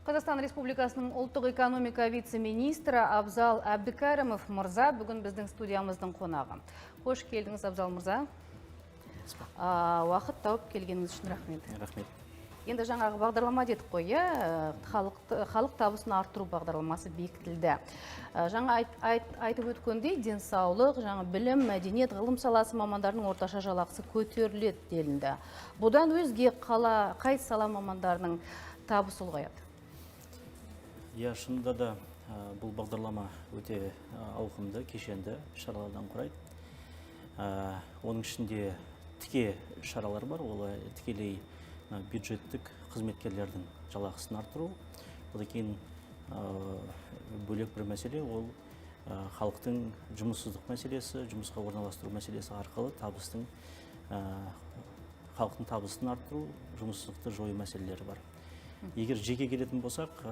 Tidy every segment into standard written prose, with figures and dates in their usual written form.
Қазақстан Республикасының ұлттық экономика вице-министрі Абзал Әбдікәрімов мырза бүгін біздің студиямыздың қонағы. Қош келдіңіз, Абзал мырза. Уақыт тауып келгеніңіз үшін рахмет. Рахмет. Енді жаңағы бағдарлама дедік қой, иә, халық табысын арттыру бағдарламасы бекітілді. Жаңа айтып өткендей, денсаулық, жаңа білім, мәдениет, ғылым саласы мамандарының орташа жалақысы көтеріледі делінді. Бұдан өзге қай сала мамандарының табысы ұлғаяды? Иә, шынында да бұл бағдарлама өте ауқымды, кешенді шаралардан құрайды. Оның ішінде тіке шаралар бар, ол тікелей бюджеттік қызметкерлердің жалақысын арттыру. Одан кейін бөлек бір мәселе, ол халықтың жұмыссыздық мәселесі, жұмысқа орналастыру мәселесі арқылы халықтың табысын арттыру, жұмыссыздықты жою мәселелері бар. Егер жеке келетін болсақ,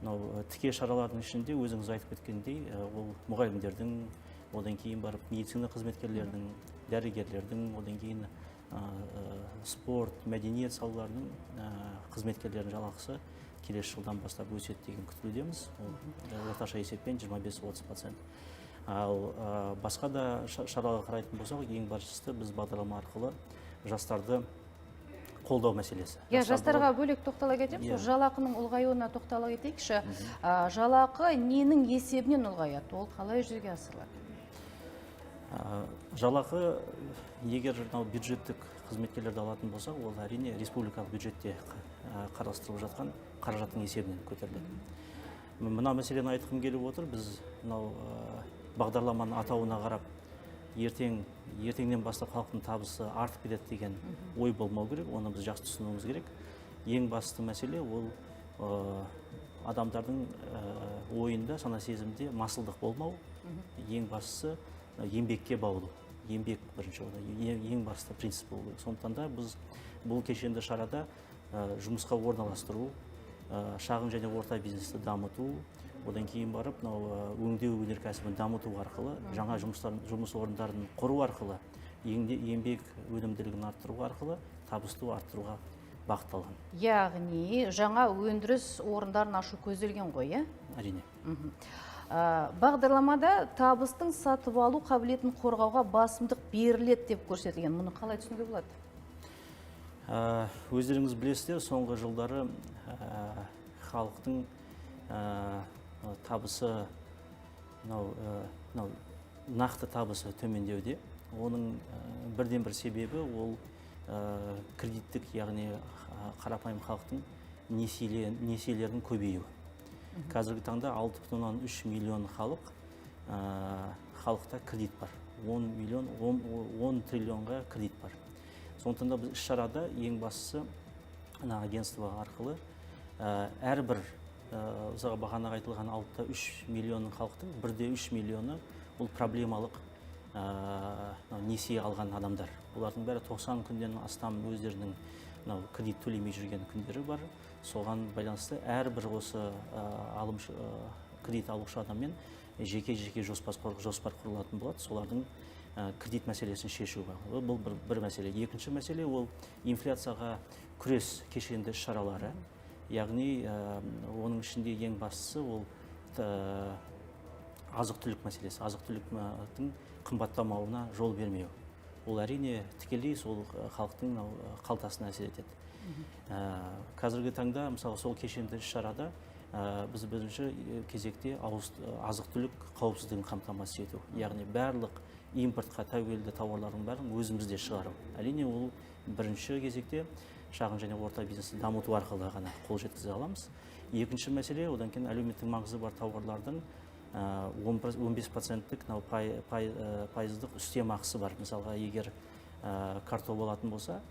мынау тіке шаралардың ішінде өзіңіз айтып кеткендей, ол мұғалімдердің, одан кейін барып медицина қызметкерлерінің, дәрігерлердің, одан кейін спорт, мәдениет салаларының қызметкерлерінің жалақысы келесі жылдан бастап өседі деген күтілудеміз. Ол орташа есеппен 25-30%. Ал басқа да шараларға қарайтын болсақ, ең бастысы біз бағдарлама арқылы жастарды қолдау мәселесі. Иә, жастарға бөлек тоқтала кетеміз. Иә. Сол жалақының ұлғаюына тоқтала кетейікші. Жалақы ненің есебінен ұлғаяды? Ол қалай жүзеге асырылады? Жалақы егер мынау бюджеттік қызметкерлерді алатын болсақ, ол әрине республикалық бюджетте қарастырылып жатқан қаражаттың есебінен көтеріледі. Мына мәселені айтқым келіп отыр. Біз мынау бағдарламаның атауына қарап ертеңнен бастап халықтың табысы артып кетеді деген ой болмау керек. Оны біз жақсы түсінуіміз керек. Ең басты мәселе ол адамдардың ойында, сана сезімде масылдық болмау. Ең бастысы еңбекке баулу. Еңбек бірінші орында, ең басты принцип болу керек. Сондықтан да біз бұл кешенді шарада жұмысқа орналастыру, шағын және орта бизнесті дамыту, одан кейін барып мынау өңдеу өнеркәсібін дамыту арқылы жаңа жұмыс орындарын құру арқылы еңбек өнімділігін арттыру арқылы табысты арттыруға бағытталған. Яғни жаңа өндіріс орындарын ашу көзделген ғой, иә? Әрине. Бағдарламада табыстың сатып алу қабілетін қорғауға басымдық беріледі деп көрсетілген. Мұны қалай түсінуге болады? Өздеріңіз білесіздер, соңғы жылдары халықтың табысы, мынау нақты табысы төмендеуде. Оның бірден бір себебі ол кредиттік, яғни қарапайым халықтың несиелерінің көбеюі. Қазіргі таңда 6,3 миллион халықта кредит бар. 10 миллион, 10 триллионға кредит бар. Сондықтан да біз іс-шарада ең бастысы мына агентство арқылы әрбір, мысалға, бағана айтылған 6,3 миллион халықтың 1,3 миллионы ол проблемалық мынау несие алған адамдар. Олардың бәрі 90 күннен астам өздерінің мынау кредит төлемей жүрген күндері бар. Соған байланысты әрбір осы кредит алушы адаммен жеке-жеке жоспар құрылатын болады. Солардың кредит мәселесін шешу бар. Бұл бір мәселе. Екінші мәселе ол инфляцияға күрес кешенді іс-шаралары. Яғни оның ішінде ең бастысы ол азық-түлік мәселесі, азық-түліктің қымбаттамауына жол бермеу. Ол әрине тікелей сол халықтың мынау қалтасына әсер етеді. Қазіргі таңда мысалы сол кешенді іс-шарада біз бірінші кезекте азық-түлік қауіпсіздігін қамтамасыз ету, яғни барлық импортқа тәуелді тауарлардың бәрін өзімізде шығару. Әрине, ол бірінші кезекте шағын және орта бизнесті дамыту арқылы ғана қол жеткізе аламыз. Екінші мәселе, одан кейін әлеуметтік маңызы бар тауарлардың 15 проценттік мынау пайыздық үстемақысы бар. Мысалға, егер картоп алатын болса,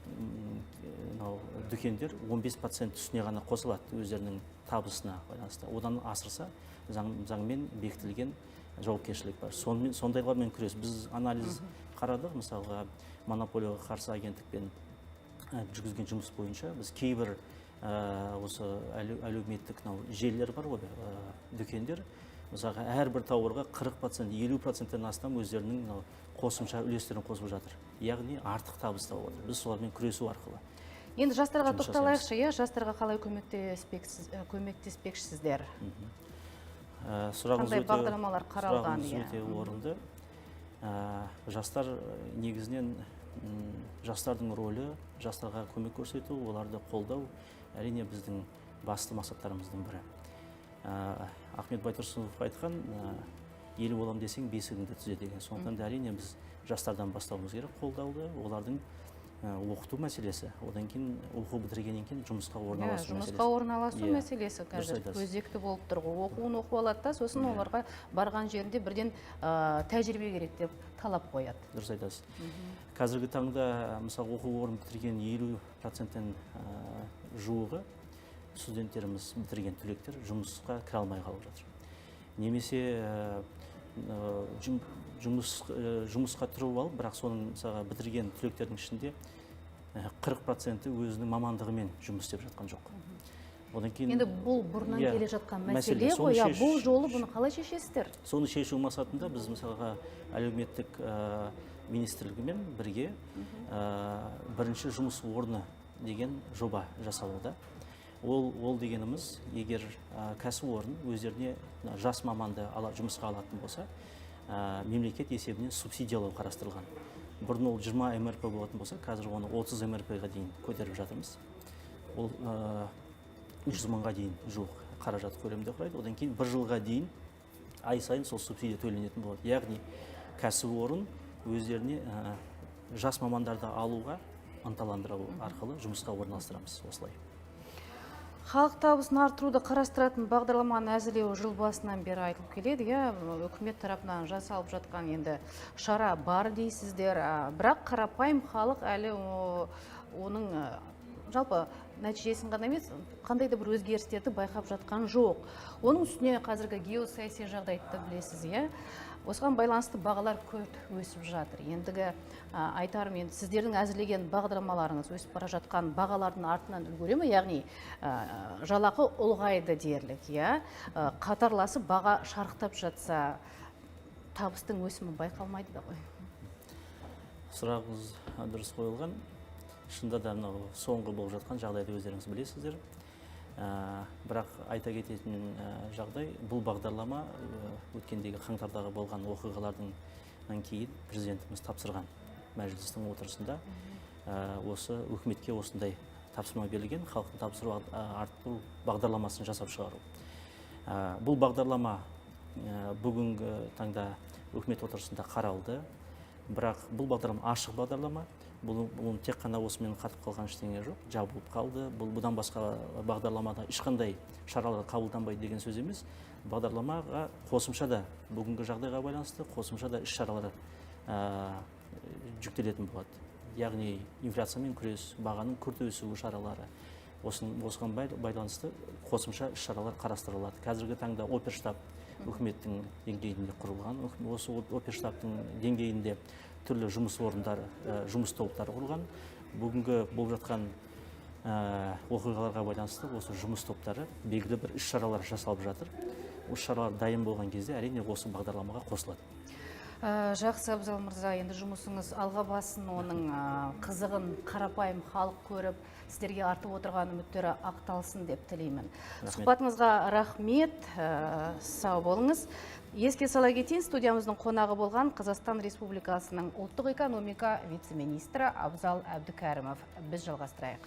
мынау дүкендер 15% үстіне ғана қосылады өздерінің табысына байланысты. Одан асырса, заңмен бекітілген жауапкершілік бар. Сонымен, сондайлармен күрес. Біз анализ қарадық, мысалға, монополияға қарсы агенттікпен жүргізген жұмыс бойынша біз кейбір осы әлеуметтік мынау желілер бар ғой, дүкендер, мысалға, әрбір тауарға 40%, 50%-тен астам өздерінің мынау қосымша үлестерін қосып жатыр. Яғни артық табыс тауып отыр. Біз солармен күресу арқылы. Енді жастарға тоқталайықшы, иә, жастарға қалай көмектеспекшісіздер? Қандай бағдарламалар қаралған? Сұрағыңыз өте орынды. Жастар негізінен жастардың рөлі, жастарға көмек көрсету, оларды қолдау әрине біздің басты мақсаттарымыздың бірі. Ахмет Байтұрсынов айтқан, ел болам десең бесігіңді түзе деген. Сондықтан да әрине біз жастардан бастауымыз керек қолдауды, олардың оқыту мәселесі, одан кейін оқу бітіргеннен кейін жұмысқа орналасу мәселесі. Жұмысқа орналасу мәселесі қазір өзекті болып тұр ғой. Оқуын оқып алады да, сосын оларға барған жерінде бірден тәжірибе керек деп талап қояды. Дұрыс айтасыз. Қазіргі таңда мысалы оқу орнын бітірген 50%-тен жуығы студенттеріміз бітірген түлектер жұмысқа кіре алмай қалып жатыр. Немесе жұмысқа тұрып алып, бірақ соның мысалға бітірген түлектердің ішінде 40% өзінің мамандығымен жұмыс істеп жатқан жоқ. Одан кейін енді бұл бұрыннан келе жатқан мәселе ғой, бұл жолы бұны қалай шешесіздер? Соны шешу мақсатында біз мысалға әлеуметтік министрлігімен бірге бірінші жұмыс орны деген жоба жасалуда. Ол дегеніміз, егер кәсіпорын өздеріне жас маманды жұмысқа алатын болса, мемлекет есебінен субсидиялау қарастырылған. Бұрын ол 20 МРП болатын болса, қазір оны 30 МРП-ға дейін көтеріп жатырмыз. Ол 300 мыңға дейін жуық қаражат көлемінде құрайды. Одан кейін бір жылға дейін ай сайын сол субсидия төленетін болады. Яғни кәсіпорын өздеріне жас мамандарды алуға ынталандыру арқылы жұмысқа орналастырамыз осылай. Халық табысын арттыруды қарастыратын бағдарламаны әзірлеу жыл басынан бері айтылып келеді. Үкімет тарапынан жасалып жатқан енді шара бар дейсіздер. Бірақ қарапайым халық әлі оның жалпы нәтижесін ғана емес, қандай да бір өзгерістерді байқап жатқан жоқ. Оның үстіне қазіргі геосаяси жағдайды білесіз, иә? Осыған байланысты бағалар күрт өсіп жатыр. Ендігі айтарым, енді сіздердің әзірлеген бағдарламаларыңыз өсіп бара жатқан бағалардың артынан үлгере ме? Яғни жалақы ұлғайды дерлік, иә? Қатарласып баға шарықтап жатса, табыстың өсімі байқалмайды да ғой. Сұрағыңыз дұрыс қойылған. Шынында да мынау соңғы болып жатқан жағдайды өздеріңіз білесіздер. Бірақ айта кететін жағдай, бұл бағдарлама өткендегі қаңтардағы болған оқиғалардан кейін президентіміз тапсырған мәжілістің отырысында осы үкіметке осындай тапсырма берілген, халықтың табысын арттыру бағдарламасын жасап шығару. Бұл бағдарлама бүгінгі таңда үкімет отырысында қаралды, бірақ бұл бағдарлама ашық бағдарлама. Бұл тек қана осымен қатып қалған ештеңе жоқ, жабылып қалды. Бұл бұдан басқа бағдарламада ешқандай шаралар қабылданбайды деген сөз емес. Бағдарламаға қосымша да бүгінгі жағдайға байланысты қосымша да іс-шаралар жүктелетін болады. Яғни инфляциямен күрес, бағаның күрт өсуі шаралары, осыған байланысты қосымша іс-шаралар қарастырылады. Қазіргі таңда оперштаб үкіметтің деңгейінде құрылған, осы оперштабтың деңгейінде түрлі жұмыс орындары, жұмыс топтары құрылған. Бүгінгі болып жатқан оқиғаларға байланысты осы жұмыс топтары белгілі бір іс-шаралар жасалып жатыр. Осы шаралар дайын болған кезде әрине осы бағдарламаға қосылады. Жақсы, Абзал мырза, енді жұмысыңыз алға бассын, оның қызығын қарапайым халық көріп, сіздерге артып отырған үміттері ақталсын деп тілеймін. Сұхбатыңызға рахмет, сау болыңыз. Еске сала кетейін, студиямыздың қонағы болған Қазақстан Республикасының ұлттық экономика вице-министрі Абзал Әбдікәрімов. Біз жалғастырайық.